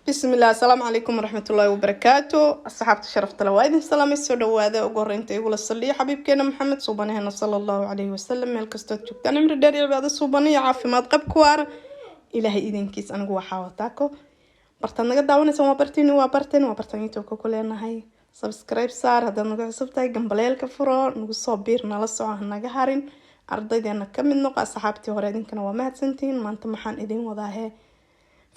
Bismillah, asalaamu calaykum waraxmatullaahi wabarakaatu. Asxaabta sharafta le, waa idin salaamay. Soo dhawaada. Ugu horeynta igula saliya xabiibkeena Maxamed, suubanaheena, sala Allahu calayhi wasalam. Meel kastood joogtaan, cimri dheer iyo cibaado suubana iyo caafimaad qab ku waara Ilaahay idinkiis. Anigu waxaa wataako bartaad naga daawanaysaan, waa bartiin, waa barteen, waa bartaan YouTube-ka ku leenahay. Subscribe saar haddaad naga cusub tahay, gambaleelka furo, nagu soo biir, nala soco, hanaga harin, ardaydeena ka mid noqo. Asxaabtii hore idinkana waa mahadsantihiin. Maanta maxaan idin wadaahe?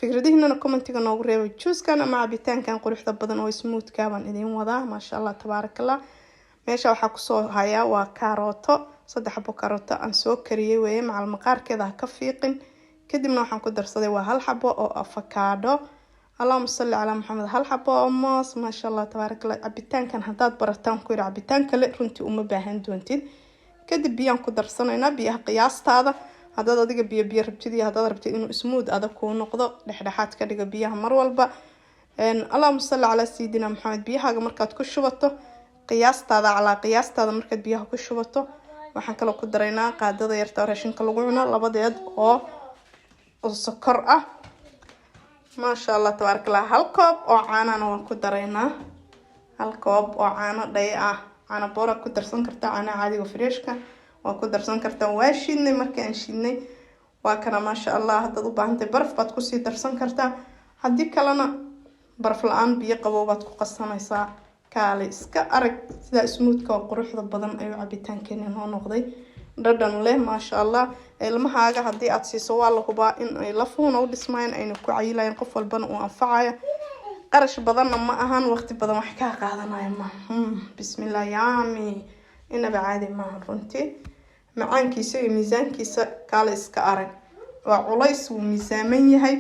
Fikradihiinana commentiga noogu reeba. Juuskan ama cabitaankan quruxda badan oo smoothka baan idin wadaa. Maasha Allah, tabaarakallah. Meesha waxaa kusoo hayaa waa kaarooto, 3 xabo kaarooto aan soo kariyey weeye, macal maqaarkeeda ha ka fiiqin. Kadibna waxaan ku darsaday waa hal xabo oo afakaadho, allahuma salli calaa Maxamed, hal xabo oo moos. Maasha Allah, tabaarakallah. Cabitaankan haddaad barataan, ku yidhi, cabitaan kale runtii uma baahan doontid. Kadib biyaan ku darsanaynaa, biyaha qiyaastaada. Haddaad adiga biyo biyo rabtid iyo haddaad rabtid inuu smooth adag kuu noqdo, dhexdhexaad ka dhiga biyaha mar walba. Allahuma salli calaa sayidina Maxamed. Biyahaaga markaad ku shubato qiyaastaada, calaa qiyaastaada markaad biyaha ku shubato, waxaan kaloo ku daraynaa qaadada yarta raashinka lagu cuno labadeed oo sokor ah. Maasha Allah, tabaarakallah. Hal koob oo caanana waan ku daraynaa, hal koob oo caano dhay ah. Caano boora ku darsan kartaa, caanaha caadiga freshka waa ku darsan kartaa. Waa shiidnay. Markii aan shiidnay, waa kana, maasha Allah. Haddaad u baahantahay, baraf baad kusii darsan kartaa. Haddii kalena, baraf la-aan biyo qabow baad ku qasanaysaa. Kaale iska arag sidaa smoothka oo quruxda badan ayuu cabitaankeeni noo noqday, dhadhan leh, maasha Allah. Ilmahaaga haddii aada siiso, waa la hubaa in ay lafuhuna u dhismayaan, ayna ku cayilayaan, qof walbana uu anfacayo. Qarash badanna ma ahan, waqti badan wax kaa qaadanayo ma. Bismillah, yummy, inaba caadi maaha runtii. Macaankiisa iyo miisaankiisa kaale iska arag. Waa culays, wuu miisaaman yahay,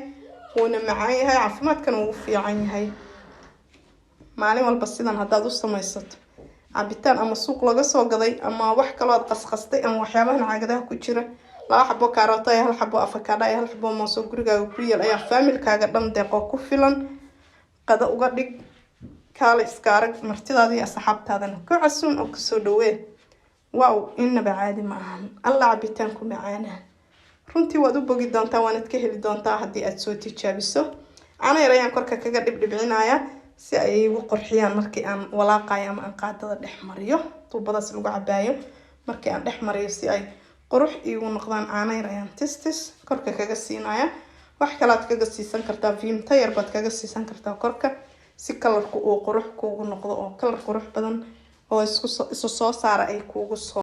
wuuna macaan yahay, caafimaadkana wuu fiican yahay. Maalin walba sidan haddaad u samaysato cabitaan, ama suuq laga soo gaday ama wax kaloo aad qasqastay ama waxyaabahan caagadaha ku jira, laba xabo kaarooto iyo hal xabo afakaadha iyo hal xabo mooso gurigaaga ku yeel ayaa faamilkaaga dhan deeqoo ku filan. Qado uga dhig, kaale iska arag. Martidaada iyo asxaabtaadana ku casuun oo kusoo dhawee. Wow, inaba caadi ma ahan. Alla cabitaanku macaana runtii, waad u bogi doontaa, waanad ka heli doontaa haddii aada soo tijaabiso. Caano yar ayaan korka kaga dhibdhibcinaya si ay igu qurxiyaan markii aan walaaqayo ama aan qaadada dhex mariyo, tuubadaas lagu cabaayo markii aan dhex mariyo, si ay qurux iigu noqdaan. Caano yar ayaan tis tis korka kaga siinaya. Wax kalaad kaga siisan kartaa, Vimto yar baad kaga siisan kartaa korka, si colorku uu qurux kuugu noqdo oo color qurux badan oo isku isu soo saara ay kuugu soo.